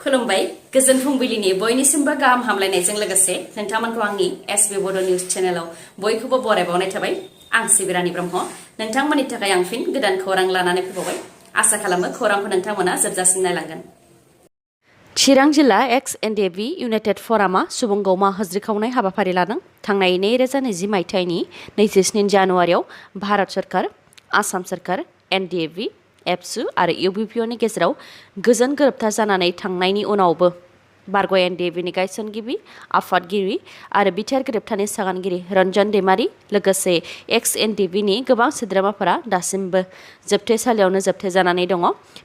खुलुमबाय गोजोन फुंबिलिनि बयनिसिमबो गाहाम हामलायनायजों लोगोसे नोंथांमोनखौ आंनि sbbodonews चेनेलाव बयखौबो बरायबावनाय थाबाय आं सिबिरानि ब्रह्म नोंथांमोननि थाखाय आं फिन गोदान खौरां लानानै फैबावबाय आसा खालामो खौरांखौ नोंथांमोना जोबजासिम नायलांगोन चिरां जिल्ला XNDV इउनाइटेड फरामा सुबुं गौमा हज्रिखावनाय हाबाफारि लादों थांनाय 2020 मायथाइनि 27 जानुवारियाव भारत सरकार आसाम सरकार NDAV एबसु आरो UBPOनि गेजेराव गोजोन गोरोबथा जानानै थांनायनि उनावबो बारग' NDAVनि गायसनगिरि आफादगिरि आरो बिथार गोरोबथानि सागानगिरि रन्जन दैमारि लोगोसे XNDVनि गोबां सोद्रोमाफोरा दासिमबो जोबथेसालियावनो जोबथे जानानै दङ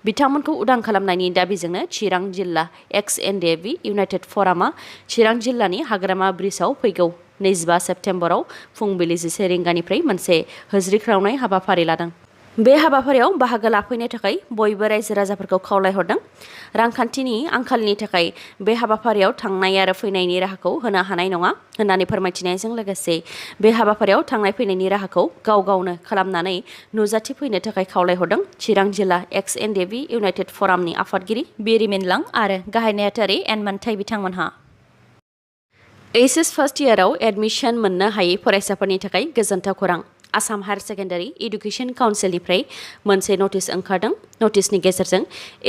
बिथांमोनखौ उदां खालामनायनि दाबिजोंनो चिरां जिल्ला XNDAV इउनाइटेड फरामा चिरां जिल्लानि हाग्रामा ब्रिजआव फैगौ 25 सेप्तेम्बराव फुंबिलि 11 रिंगानिफ्राय मोनसे होज्रिख्रावनाय हाबाफारि लादों बे हाबाफारियाव बाहागो लाफैनो थाखाय बयबो रायजो राजाफोरखौ खावलायहरदों रांखान्थिनि आंखालनि थाखाय बे हाबाफारियाव थांनाय आरो फैनायनि राहाखौ होनो हानाय नङा होननानै फोरमायथिनायजों लोगोसे बे हाबाफारियाव थांनाय फैनायनि राहाखौ गाव गावनो खालामनानै नुजाथि फैनो थाखाय खावलायहरदों चिरां जिल्ला XNDV इउनाइटेड फरामनि आफादगिरि बिरिमिनलां आरो गाहाय नेहाथारि एनमान्थाइ बिथांमोनहा HS फार्स्ट इयाराव एडमिशन मोननो हायै फरायसाफोरनि थाखाय गोजोनथाव खौरां आसाम हायर सेकेन्डारि एडुकेशन काउन्सिलनिफ्राय मोनसे नटिस ओंखारदों नटिसनि गेजेरजों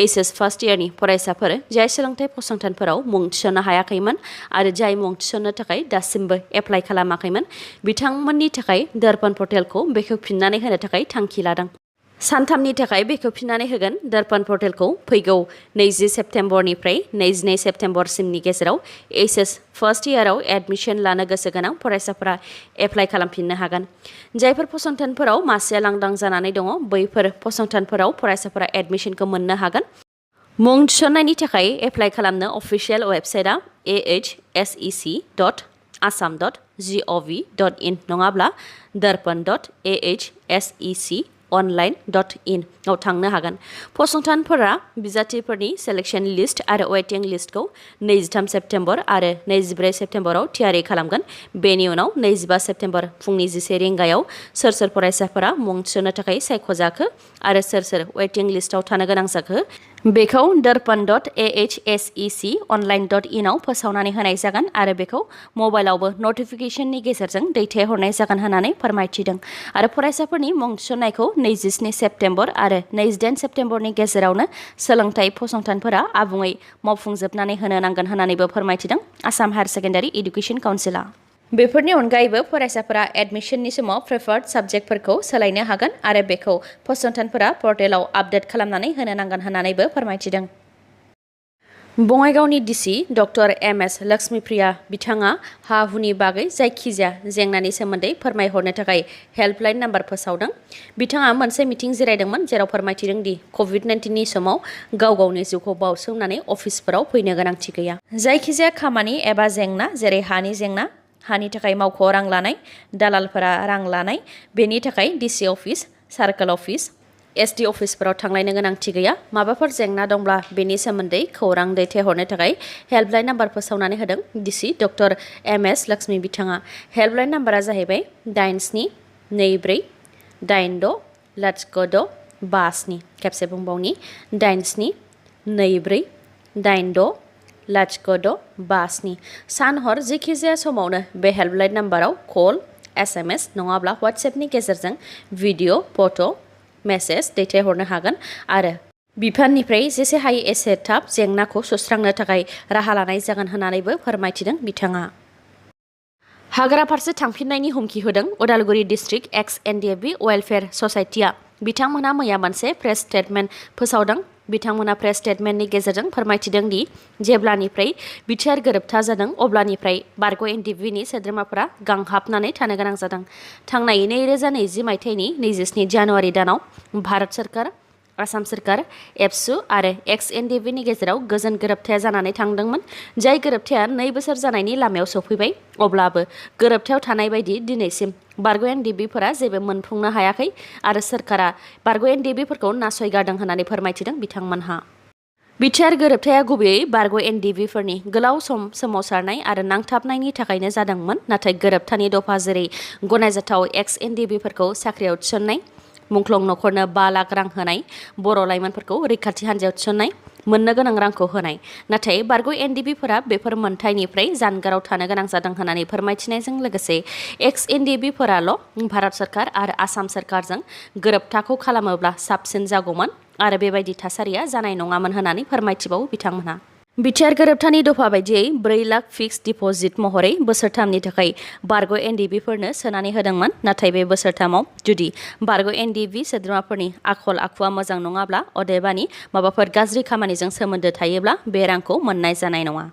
HS फार्स्ट इयारनि फरायसाफोर जाय सोलोंथाइ फसंथानफोराव मुं थिसननो हायाखैमोन आरो जाय मुं थिसननो थाखाय दासिमबो एप्लाइ खालामाखैमोन बिथांमोननि थाखाय दर्पण पर्टेलखौ बेखेवफिननानै होनो थाखाय थांखि लादों सानथामनि थाखाय बेखेवफिननानै होगोन दर्पण पर्टेलखौ फैगौ 20 सेप्तेम्बरनिफ्राय 22 सेप्तेम्बरसिमनि गेजेराव HS फार्स्ट इयाराव एडमिशन लानो गोसो गोनां फरायसाफोरा एप्लाइ खालामफिननो हागोन जायफोर फसंथानफोराव मासिया लांदां जानानै दङ बैफोर फसंथानफोराव फरायसाफोरा एडमिशनखौ मोननो हागोन मुं थिसननायनि थाखाय एप्लाइ खालामनो अफिसियेल वेबसाइटआ ahsec.assam.gov.in नङाब्ला darpan.ahsec.online.in आव थांनो हागोन फसंथानफोरा बिजाथिफोरनि सेलेक्शन लिस्ट आरो वेटिं लिस्टखौ 23 सेप्तेम्बर आरो 24 सेप्तेम्बराव थियारि खालामगोन बेनि उनाव 25 सेप्तेम्बर फुंनि 11 रिंगायाव सोर सोर फरायसाफोरा मुं थिसननो थाखाय सायख'जाखो आरो सोर सोर वेटिं लिस्टआव थानो गोनां जाखो बेखौ darpan.ahsec.online.in आव फोसावनानै होनाय जागोन आरो बेखौ मबाइलावबो नटिफिकेशननि गेजेरजों दैथायहरनाय जागोन होननानै फोरमायथिदों आरो फरायसाफोरनि मुं थिसननायखौ 27 सेप्तेम्बर आरो 28 सेप्तेम्बरनि गेजेरावनो सोलोंथाइ फसंथानफोरा आबुङै मावफुंजोबनानै होनो नांगोन होननानैबो फोरमायथिदों आसाम हायर सेकेन्डारि एडुकेशन काउन्सिलआ बेफोरनि अनगायैबो फरायसाफोरा एडमिशननि समाव प्रिफार्ड साबजेक्टफोरखौ सोलायनो हागोन आरो बेखौ फसंथानफोरा पर्टेलाव आपडेट खालामनानै होनो नांगोन होननानैबो फोरमायथिदों बङाइगावनि डिसि डक्टर MS लक्ष्मीप्रिया बिथाङा हा-हुनि बागै जायखिजाया जेंनानि सोमोन्दै फोरमायहरनो थाखाय हेल्पलाइन नाम्बार फोसावदों बिथाङा मोनसे मिटिं जिरायदोंमोन जेराव फोरमायथिदों दि COVID-19नि समाव गाव गावनि जिउखौ बावसोमनानै अफिसफोराव फैनो गोनांथि गैया जायखिजाया खामानि एबा जेंना जेरै हानि जेंना हानि थाखाय मावख'आव रां लानाय दालालफोरा रां लानाय बेनि थाखाय DC office circle office SD अफिसफोराव थांलायनो गोनांथि गैया माबाफोर जेंना दंब्ला बेनि सोमोन्दै खौरां दैथायहरनो थाखाय हेल्पलाइन नाम्बार फोसावनानै होदों DC डक्टर MS लक्ष्मी बिथाङा हेल्पलाइन नाम्बारा जाहैबाय 8793860657 खेबसे बुंबावनि 8793860657 सान हर जेखिजाया समावनो बे हेल्पलाइन नाम्बाराव कल SMS नङाब्ला WhatsAppनि गेजेरजों भिडिअ फट' मेसेज दैथायहरनो हागोन आरो बिफाननिफ्राय जेसे हायो एसे थाब जेंनाखौ सुस्रांनो थाखाय राहा लानाय जागोन होननानैबो फोरमायथिदों बिथाङा हाग्रा फारसे थांफिननायनि हुमखि होदों उदालगुरि डिस्ट्रिक्ट XNDAV वेलफेयार ससाइटिआ बिथांमोना मैया मोनसे प्रेस स्टेटमेन्ट फोसावदों बिथांमोना प्रेस स्टेटमेन्टनि गेजेरजों फोरमायथिदों दि जेब्लानिफ्राय बिथार गोरोबथा जादों अब्लानिफ्राय बारग' NDAVनि सोद्रोमाफोरा गांहाबनानै थानो गोनां जादों थांनाय 2020 मायथाइनि 27 जानुवारि दानाव भारत सरकार आसाम सरकार एबसु आरो XNDAVनि गेजेराव गोजोन गोरोबथाया जानानै थांदोंमोन जाय गोरोबथाया 2 बोसोर जानायनि लामायाव सफैबाय अब्लाबो गोरोबथायाव थानाय बायदि दिनैसिम बारग' NDAVफोरा जेबो मोनफुंनो हायाखै आरो सरकारा बारग' NDAVफोरखौ नासयगारदों होननानै फोरमायथिदों बिथांमोनहा बिटिआर गोरोबथाया गुबैयै बारग' NDAVफोरनि गोलाव सम सोमावसारनाय आरो नांथाबनायनि थाखायनो जादोंमोन नाथाय गोरोबथानि दफा जेरै गनायजाथाव XNDAVफोरखौ साख्रियाव थिसननाय मुंख्लं नखरनो 5 लाख रां होनाय बर' लाइमोनफोरखौ रैखाथि हान्जायाव थिसननाय मोननो गोनां रांखौ होनाय नाथाय बारग' एनडिबिफोरा बेफोर मोनथायनिफ्राय जानगाराव थानो गोनां जादों होननानै फोरमायथिनायजों लोगोसे एक्स एनडिबिफोराल' भारत सरकार आरो आसाम सरकारजों गोरोबथाखौ खालामोब्ला साबसिन जागौमोन आरो बेबायदि थासारिया जानाय नङामोन होननानै फोरमायथिबावो बिथांमोनहा। बिटिआर गोरोबथानि दफा बायदियै 4 लाख फिक्स डिप'जिट महरै बोसोरथामनि थाखाय बारग' एनडिबिफोरनो सोनानै होदोंमोन नाथाय बे बोसोरथामाव जुदि बारग' एनडिबि सोद्रोमाफोरनि आखल आखुआ मोजां नङाब्ला अदेबानि माबाफोर गाज्रि खामानिजों सोमोन्दो थायोब्ला बे रांखौ मोननाय जानाय नङा।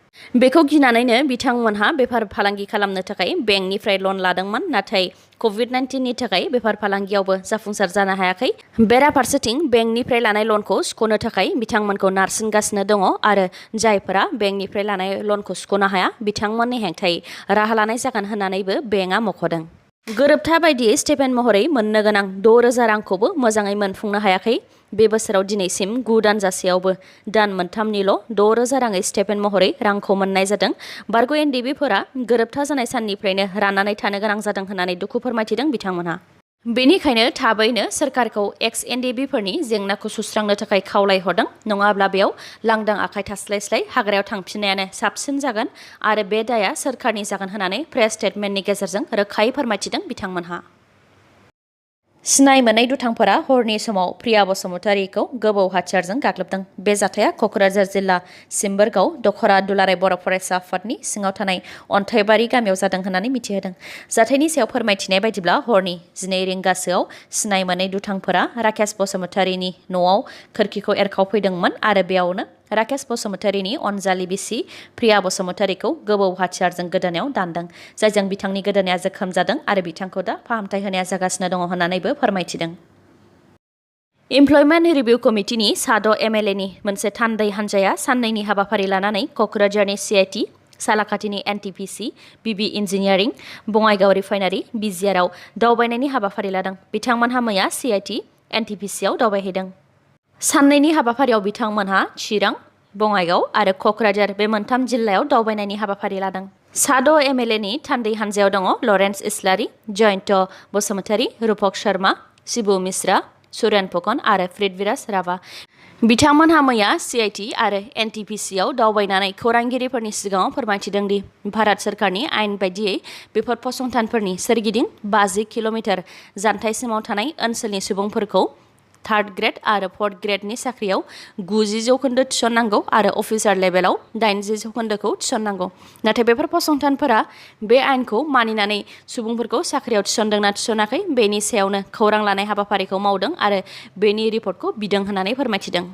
बेखौ गिनानैनो बिथांमोनहा बेफार फालांगि खालामनो थाखाय बेंकनिफ्राय लन लादोंमोन नाथाय कभिड-19नि थाखाय बेफार फालांगियावबो जाफुंसार जानो हायाखै। बेराफारसेथिं बेंकनिफ्राय लानाय लनखौ सुख'नो थाखाय बिथांमोनखौ नारसिनगासिनो दङ आरो जायफोरा बेंकनिफ्राय लानाय लनखौ सुख'नो हाया बिथांमोननि हेंथायै राहा लानाय जागोन होननानैबो बेंकआ मख'दों। गोरोबथा बायदियै स्टेपेन महरै मोननो गोनां 6,000 रांखौबो मोजाङै मोनफुंनो हायाखै। बे बोसोराव दिनैसिम 9 दान जासेयावबो दान मोनथामनिल' 6,000 राङै स्टेपेन महरै रांखौ मोननाय जादों। बारग' एनडिबिफोरा गोरोबथा जानाय साननिफ्रायनो राननानै थानो गोनां जादों होननानै दुखु फोरमायथिदों बिथांमोनहा। बेनिखायनो थाबैनो सोरखारखौ एक्स एनडिबिफोरनि जेंनाखौ सुस्रांनो थाखाय खावलायहरदों नङाब्ला बेयाव लांदां आखाइ थास्लायस्लाय हाग्रायाव थांफिननायानो साबसिन जागोन आरो बे दाया सोरखारनि जागोन होननानै प्रेस स्टेटमेन्टनि गेजेरजों रोखायै फोरमायथिदों बिथांमोनहा। सिनाय मोनै दुथांफोरा हरनि समाव प्रिया बसुमतारीखौ गोबौ हाथियारजों गाग्लोबदों। बे जाथाया क'क्राझार जिल्ला सिम्बोरगाव दख'रा दुलाराय बर' फरायसा आफादनि सिङाव थानाय अन्थाइबारि गामियाव जादों होननानै मिथिहोदों। जाथायनि सायाव फोरमायथिनाय बायदिब्ला हरनि 12 रिंगासोआव सिनाय मोनै दुथांफोरा राकेश बसुमतारीनि न'आव खोरखिखौ एरखावफैदोंमोन आरो बेयावनो राकेश बसुमतारीनि अनजालि बिसि प्रिया बसुमतारीखौ गोबौ हाथियारजों गोदोनायाव दानदों जायजों बिथांनि गोदोनाया जोखोम जादों आरो बिथांखौ दा फाहामथाय होनाया जागासिनो दङ होननानैबो फोरमायथिदों। इमप्लयमेन्ट रिभिउ कमिटिनि साद' एमएलएनि मोनसे थान्दै हान्जाया साननैनि हाबाफारि लानानै क'क्राझारनि सिआइटि सालाकाटिनि एनटिपिसि बिबि इन्जिनियारिं बङाइगाव रिफाइनारि बिजिआरआव दावबायनायनि हाबाफारि लादों। बिथांमोनहा मैया सिआइटि एनटिपिसिआव दावबायहैदों। साननैनि हाबाफारियाव बिथांमोनहा चिरां बङाइगाव आरो क'क्राझार बे मोनथाम जिल्लायाव दावबायनायनि हाबाफारि लादों। साद' एमएलएनि थान्दै हान्जायाव दङ लरेन्स इस्लारि, जयन्त बसुमतारी, रूपक शर्मा, शिबु मिश्रा, सुरेन फुकन आरो पृथ्वीराज राभा। बिथांमोनहा मैया सिआइटि आरो एनटिपिसिआव दावबायनानै खौरांगिरिफोरनि सिगाङाव फोरमायथिदों दि भारत सोरखारनि आयेन बायदियै बेफोर फसंथानफोरनि सोरगिदिं 50 किल'मिटार जानथायसिमाव थानाय ओनसोलनि सुबुंफोरखौ 3rd ग्रेड आरो 4th ग्रेडनि साख्रियाव 90% थिसननांगौ आरो अफिसार लेभेलाव 80% थिसननांगौ। नाथाय बेफोर फसंथानफोरा बे आयेनखौ मानिनानै सुबुंफोरखौ साख्रियाव थिसनदोंना थिसनाखै बेनि सायावनो खौरां लानाय हाबाफारिखौ मावदों आरो बेनि रिपर्टखौ बिदों होननानै फोरमायथिदों।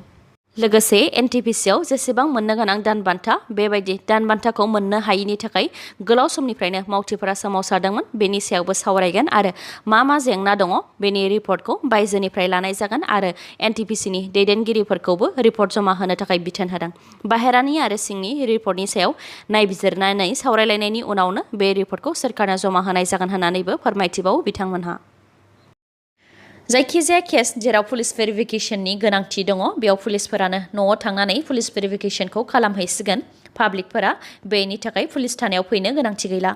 लोगोसे एनटिपिसिआव जेसेबां मोननो गोनां दानबान्था बेबायदि दानबान्थाखौ मोननो हायिनि थाखाय गोलाव समनिफ्रायनो मावथिफोरा सोमावसारदोंमोन बेनि सायावबो सावरायगोन आरो मा जेंना दङ बेनि रिपर्टखौ बायजोनिफ्राय लानाय जागोन आरो एनटिपिसिनि दैदेनगिरिफोरखौबो रिपर्ट जमा होनो थाखाय बिथोन होदों। बाहेरानि आरो सिंनि रिपर्टनि सायाव नायबिजिरनानै सावरायलायनायनि उनावनो बे रिपर्टखौ सोरखारनो जमा होनाय जागोन होननानैबो फोरमायथिबावो बिथांमोनहा। जायखिजाया केस जेराव पुलिस भेरिफिकेशननि गोनांथि दङ बेयाव पुलिसफोरानो न'आव थांनानै पुलिस भेरिफिकेशनखौ खालामहैसिगोन। पाब्लिकफोरा बेनि थाखाय पुलिस थानायाव फैनो गोनांथि गैला।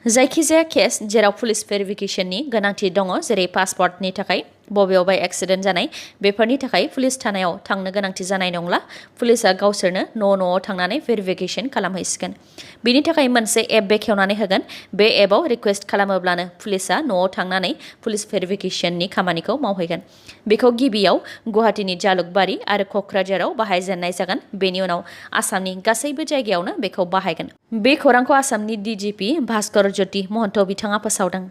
जायखिजाया केस जेराव पुलिस भेरिफिकेशननि गोनांथि दङ जेरै पासपर्टनि थाखाय बबेयावबा एक्सिडेन्ट जानाय बेफोरनि थाखाय पुलिस थानायाव थांनो गोनांथि जानाय नंला। पुलिसा गावसोरनो न'आव थांनानै भेरिफिकेशन खालामहैसिगोन। बिनि थाखाय मोनसे एप बेखेवनानै होगोन। बे एपआव रिक्वेस्ट खालामोब्लानो पुलिसा न'आव थांनानै पुलिस भेरिफिकेशननि खामानिखौ मावहैगोन। बेखौ गिबियाव गुवाहाटीनि जालुकबारि आरो क'क्राझाराव बाहायजेननाय जागोन। बेनि उनाव आसामनि गासैबो जायगायावनो बेखौ बाहायगोन। बे खौरांखौ आसामनि डिजिपि भास्कर ज्योति महन्त बिथाङा फोसावदों।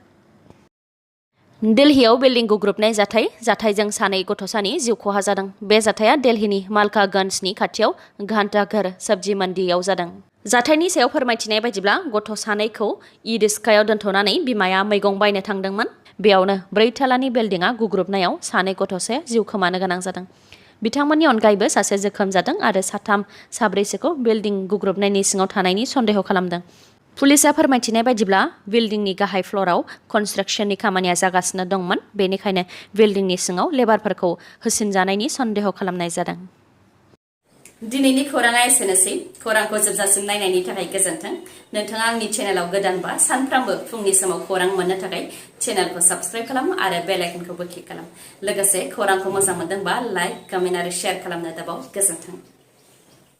दिल्लीयाव बिल्डिं गुग्रुबनाय जाथायजों सानै गथ'सानि जिउ खहा जादों। बे जाथाया दिल्लीनि मालकागन्जनि खाथियाव घान्टाघर सब्जी मन्डियाव जादों। जाथायनि सायाव फोरमायथिनाय बायदिब्ला गथ' सानैखौ इ-रिक्सायाव दोनथ'नानै बिमाया मैगं बायनो थांदोंमोन। बेयावनो 4 थालानि बिल्डिंआ गुग्रुबनायाव सानै गथ'साया जिउ खोमानो गोनां जादों। बिथांमोननि अनगायैबो सासे जोखोम जादों आरो साब्रैसोखौ बिल्डिं गुग्रुबनायनि सिङाव थानायनि सन्देह खालामदों। पुलिसा फोरमायथिनाय बायदिब्ला बिल्डिंनि गाहाय फ्ल'राव कनस्ट्राक्शननि खामानिया जागासिनो दंमोन। बेनिखायनो बिल्डिंनि सिङाव लेबारफोरखौ होसिनजानायनि सन्देह खालामनाय जादों। दिनैनि खौराङा एसेनोसै। खौरांखौ जोबजासिम नायनायनि थाखाय गोजोन्थों। नोंथाङा आंनि चेनेलाव गोदानबा सानफ्रामबो फुंनि समाव खौरां मोननो थाखाय चेनेलखौ साबस्क्राइब खालाम आरो बेल आइकनखौबो क्लिक खालाम। लोगोसे खौरांखौ मोजां मोनदोंबा लाइक, कमेन्ट आरो शेयार खालामनो दाबाव। गोजोन्थों।